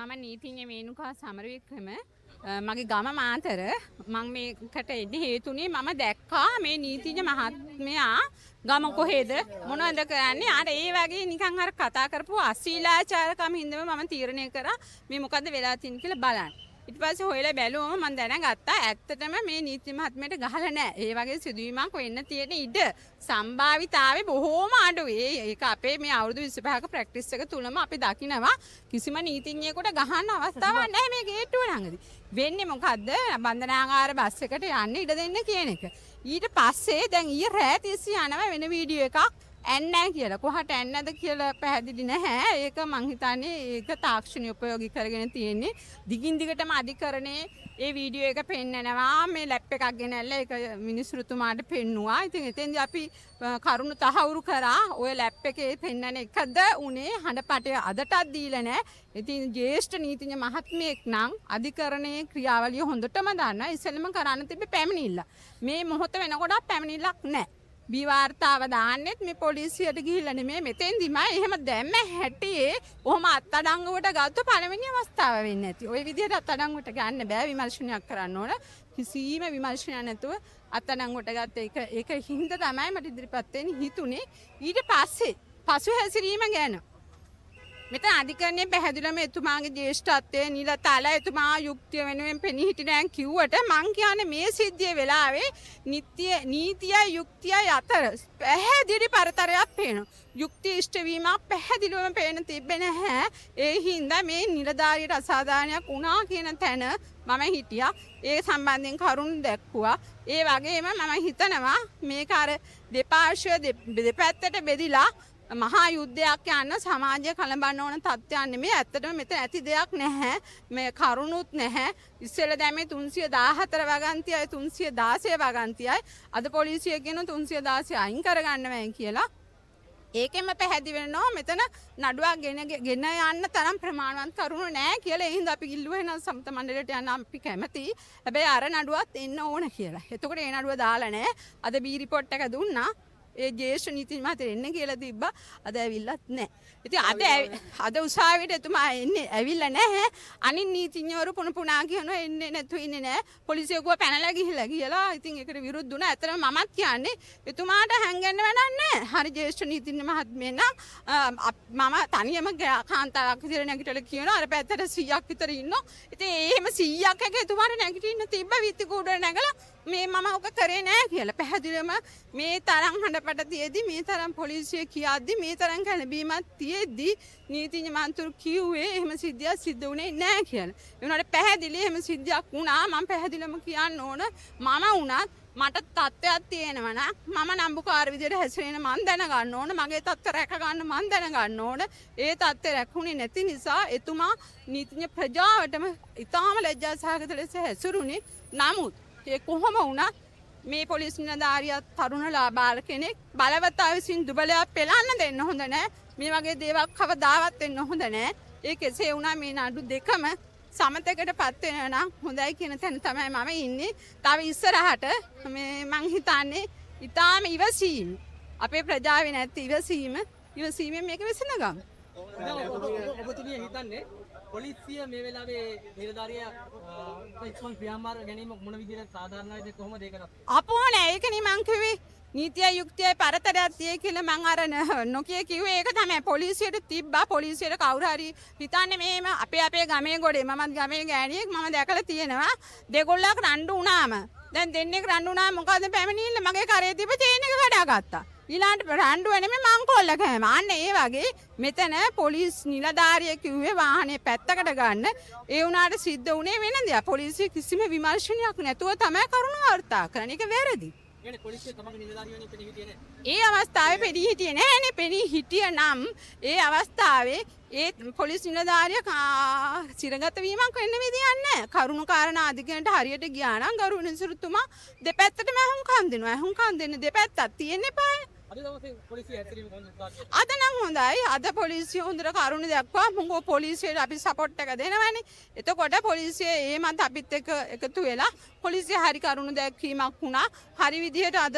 මම නීතිඥ වේණුකා සමරවික්‍රම. මගේ ගම මාතර. මං මේකට එන්න හේතුනේ මම දැක්කා මේ නීතිඥ මහත්මයා ගම කොහෙද මොනවද කරන්නේ, අර ඒ වගේ නිකන් අර කතා කරපු අශීලාචාරකම හින්දාම මම තීරණය කරා මේ මොකද්ද වෙලා තියෙන්නේ කියලා බලන්න. ඊට පස්සේ හොයලා බැලුවම මං දැනගත්තා ඇත්තටම මේ නීති මහත්මයාට ගහලා නෑ. ඒ වගේ සිදුවීමක් වෙන්න තියෙන ඉඩ සම්භාවිතාවය බොහෝම අඩුයි. ඒක අපේ මේ අවුරුදු 25ක ප්‍රැක්ටිස් එක තුලම අපි දකිනවා කිසිම නීතිඥයෙකුට ගහන්න අවස්ථාවක් නෑ මේ ගේට්ටුව ළඟදී. වෙන්නේ මොකද්ද? බන්ධනාගාර බස් එකට යන්න ඉඩ දෙන්න කියන එක. ඊට පස්සේ දැන් ඊයේ රෑ තිස්සේ යනවා වෙන වීඩියෝ එකක් ඇන්නෑ කියලා. කොහට ඇන්නද කියලා පැහැදිලි නැහැ. ඒක මං හිතන්නේ ඒක තාක්ෂණය උපයෝගී කරගෙන තියෙන්නේ. දිගින් දිගටම අධිකරණයේ ඒ වීඩියෝ එක පෙන්නනවා. මේ ලැප් එකක් ගෙනල්ලා ඒක මිනිස්ෘතුමාට පෙන්නුවා. ඉතින් එතෙන්දී අපි කරුණු තහවුරු කරා. ඔය ලැප් එකේ පෙන්නන එකද උනේ හඬපටය අදටත් දීලා නැහැ. ඉතින් ජ්‍යෙෂ්ඨ නීතිඥ මහත්මයෙක් නම් අධිකරණයේ ක්‍රියාවලිය හොඳටම දන්නවා. ඉස්සෙල්ලම කරන්න තිබ්බේ පැමිණිල්ල. මේ මොහොත වෙනකොටත් පැමිණිල්ලක් නැහැ. බී වාර්තාව දාන්නෙත් මේ පොලිසියට ගිහිල්ලා නෙමෙයි, මෙතෙන්දිම එහෙම දැම්ම හැටියේ ඔහොම අත්අඩංගුවට ගත්ත පළවෙනි අවස්ථාව වෙන්නේ නැති. ඔය විදිහට අත්අඩංගුවට ගන්න බෑ, විමර්ශනයක් කරන්න ඕන. කිසිම විමර්ශනයක් නැතුව අත්අඩංගුවට ගත්ත එක ඒක හින්දා තමයි මට ඉදිරිපත් වෙන්න හිතුනේ. ඊට පස්සේ පසු හැසිරීම ගැන මෙතන අධිකරණයේ පැහැදිලිවම එතුමාගේ ජ්‍යෙෂ්ඨත්වය නිලතල එතුමා යුක්තිය වෙනුවෙන් පෙනී හිටියේ නෑ කිව්වට මං කියන්නේ මේ සිද්ධිය වෙලාවේ නීතියයි යුක්තියයි අතර පැහැදිලි පරතරයක් පේනවා. යුක්තිය ඉෂ්ට වීමක් පැහැදිලිවම පේන තිබ්බේ නැහැ. ඒ හින්දා මේ නිලධාරියට අසාධාරණයක් වුණා කියන තැන මම හිටියා. ඒ සම්බන්ධයෙන් කරුණු දැක්කුවා. ඒ වගේම මම හිතනවා මේක අර දෙපාර්ශ්වය දෙපැත්තට බෙදිලා මහා යුද්ධයක් යන්න සමාජය කලඹන්න ඕන තත්ත්වයක් නෙමෙයි. ඇත්තටම මෙතන ඇති දෙයක් නැහැ. මේ කරුණුත් නැහැ. ඉස්සෙල්ලා දැන් මේ 314 වගන්තියයි 316 වගන්තියයි අද පොලිසිය කියන 316 අයින් කරගන්නවයි කියලා. ඒකෙන්ම පැහැදිලි වෙනවා මෙතන නඩුවක් ගෙන යන්න තරම් ප්‍රමාණවත් කරුණු නෑ කියලා. ඒ හින්දා අපි ඉල්ලුවා එහෙනම් සමත මණ්ඩලයට යන්න අපි කැමතියි. හැබැයි අර නඩුවත් එන්න ඕන කියලා. එතකොට ඒ නඩුව දාලා නෑ. අද බී රිපෝට් එක දුන්නා. ඒ ජ්‍යෙෂ්ඨ නීතිඥ මහත්තයා එන්න කියලා තිබ්බා. අද ඇවිල්ලත් නෑ. ඉතින් අද උසාවියට එතුමා එන්නේ ඇවිල්ලා නැහැ. අනිත් නීතිඥවරු පුන පුනා කියනවා එන්නේ නැතුව ඉන්නේ නෑ. පොලිසිය කිව්වා පැනලා ගිහිල්ලා කියලා. ඉතින් ඒකට විරුද්ධ වුණා. ඇත්තටම මමත් කියන්නේ එතුමාට හැංගෙන්න වැඩක් නෑ. හරි ජ්‍යෙෂ්ඨ නීතිඥ මහත්මිය නම් මම තනියම කාන්තාවක් විදිහට නැගිටලා කියනවා අර පැත්තට 100ක් විතර ඉන්නවා. ඉතින් එහෙම 100ක් එක එතුමාට නැගිටින්න තිබ්බ විත්ති කූඩුවට නැගලා මේ මම ඔක කරේ නෑ කියලා. පැහැදිලිවම මේ තරම් හඬපට තියෙද්දි, මේ තරම් පොලිසිය කියද්දි, මේ තරම් කැළඹීමක් තියෙද්දි නීතිඥ මන්ත්‍රීවරු කිව්වේ එහෙම සිද්ධියක් සිද්ධ වුණේ නෑ කියලා. ඒ වුණාට පැහැදිලි එහෙම සිද්ධියක් වුණා. මම පැහැදිලිවම කියන්න ඕන, මම වුණත් මට තත්ත්වයක් තියෙනවා නම් මම නම්බුකාර විදියට හැසිරෙන මං දැනගන්න ඕන, මගේ තත්ත්ව රැක ගන්න මං දැනගන්න ඕන. ඒ තත්ත්වය රැකුනේ නැති නිසා එතුමා නීතිඥ ප්‍රජාවටම ඉතාම ලැජ්ජා සහගත ලෙස හැසිරුණේ. නමුත් ඒ කොහොම වුණත් මේ පොලිස් නිලධාරියා තරුණ බාල කෙනෙක් බලවතා විසින් දුබලයා පෙළන්න දෙන්න හොඳ නෑ. මේ වගේ දේවල් කවදාවත් වෙන්න හොඳ නෑ. ඒ කෙසේ වුණා මේ නඩු දෙකම සමතකට පත් වෙනවා නම් හොඳයි කියන තැන තමයි මම ඉන්නේ. තව ඉස්සරහට මේ මං හිතන්නේ ඉතාම ඉවසීම අපේ ප්‍රජාවේ නැති ඉවසීමෙන් මේක විසඳගමු. ඔබතුමිය හිතන්නේ පොලිසිය මේ වෙලාවේ නිලධාරියා ඉක්මන් ක්‍රියාමාර්ග ගැනීම මොන විදිහට සාධාරණයිද, කොහොමද ඒක නතර? අපෝ නෑ, ඒකනේ මං කිව්වේ නීතිය යුක්තියයි පරතරයක් තියෙයි කියලා මං අර නොකිය කිව්වේ ඒක තමයි. පොලිසියට තිබ්බා, පොලිසියට කවුරු හරි හිතන්නේ මෙහෙම අපේ ගමේ ගොඩේ, මමත් ගමේ ගෑණියෙක්, මම දැකලා තියෙනවා දෙගොල්ලක් රණ්ඩු වුණාම, දැන් දෙන්නෙක් රණ්ඩු වුණාම මොකද පැමිණිල්ල, මගේ කරේ තිබ්බ චේන් එක කඩාගත්තා. ඊළඟට රණ්ඩුව නෙමෙයි මං කොල්ල කෑම. අන්න ඒ වගේ මෙතන පොලිස් නිලධාරියෙක් කිව්වේ වාහනේ පැත්තකට ගන්න. ඒ වුණාට සිද්ධ වුණේ වෙන දෙයක්. පොලිසිය කිසිම විමර්ශනයක් නැතුව තමයි කරුණ වාර්තා කරන්නේ. ඒක වැරදි. පොලිසිය තමන්ගේ නිලධාරියෝ පෙනී හිටියේ නෑ. ඒ අවස්ථාවේ පෙනී හිටියේ නෑනේ. පෙනී හිටිය නම් ඒ අවස්ථාවේ ඒ පොලිස් නිලධාරියා සිරගත වීමක් වෙන්න විදියක් නෑ. කරුණු කාරණා අධිකරණයට හරියට ගියා නම් ගරු විනිසුරුතුමා දෙපැත්තටම ඇහුම්කන් දෙනවා. ඇහුම්කන් දෙන්න දෙපැත්තක් තියෙන්න එපාය. අද දවසේ පොලිසිය හැසිරීම කොහොමද උත්සාහ අද නම් හොඳයි. අද පොලිසිය හොඳට කරුණු දැක්වුවා. මොකෝ පොලිසියට අපි සපෝට් එක දෙනවනේ. එතකොට පොලිසිය ඒ මත අපිත් එක්ක එකතු වෙලා පොලිසිය හරි කරුණු දැක්වීමක් වුණා. හරි විදිහට අද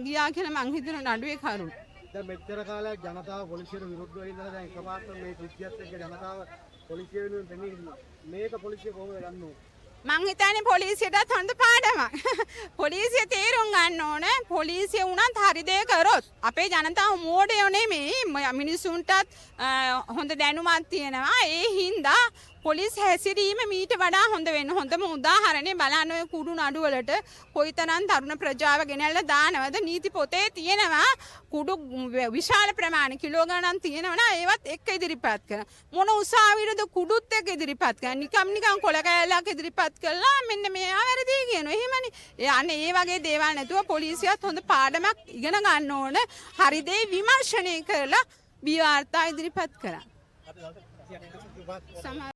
ගියා කියලා මං හිතන නඩුවේ කරුණු. දැන් මෙච්චර කාලයක් ජනතාව පොලිසියට විරුද්ධව ඉඳලා දැන් එකපාරට මේ සිද්ධියත් එක්ක ජනතාව පොලිසිය වෙනුවෙන් පෙනී හිටිනවා. මේක පොලිසිය කොහොමද ගන්න ඕන? මං හිතන්නේ පොලිසියටත් හොඳ පාඩමක්. පොලිසිය තේරුම් ගන්න ඕන, පොලිසිය වුණත් හරි දේ කරොත් අපේ ජනතාව මෝඩයෝ නෙමෙයි, මිනිසුන්ටත් හොඳ දැනුමක් තියෙනවා. ඒ හින්දා පොලිස් හැසිරීම මීට වඩා හොඳ වෙන්න. හොඳම උදාහරණේ බලන්න, ඔය කුඩු නඩු වලට කොයිතරම් තරුණ ප්‍රජාව ගෙනල්ලා දානවද? නීති පොතේ තියෙනවා කුඩු විශාල ප්‍රමාණය කිලෝ ගණන් තියෙනවා නම් ඒවත් එක්ක ඉදිරිපත් කරන. මොන උසාවියටද කුඩුත් එක්ක ඉදිරිපත් කරන. නිකම් නිකම් කොළ කෑල්ලක් ඉදිරිපත් කළා මෙන්න මෙයා වැරදි කියනවා. එහෙමනේ. ඒ අනේ ඒ වගේ දේවල් නැතුව පොලිසියත් හොඳ පාඩමක් ඉගෙන ගන්න ඕන. හරි දේ විමර්ශනය කරලා බී වාර්තා ඉදිරිපත් කරා. සමහර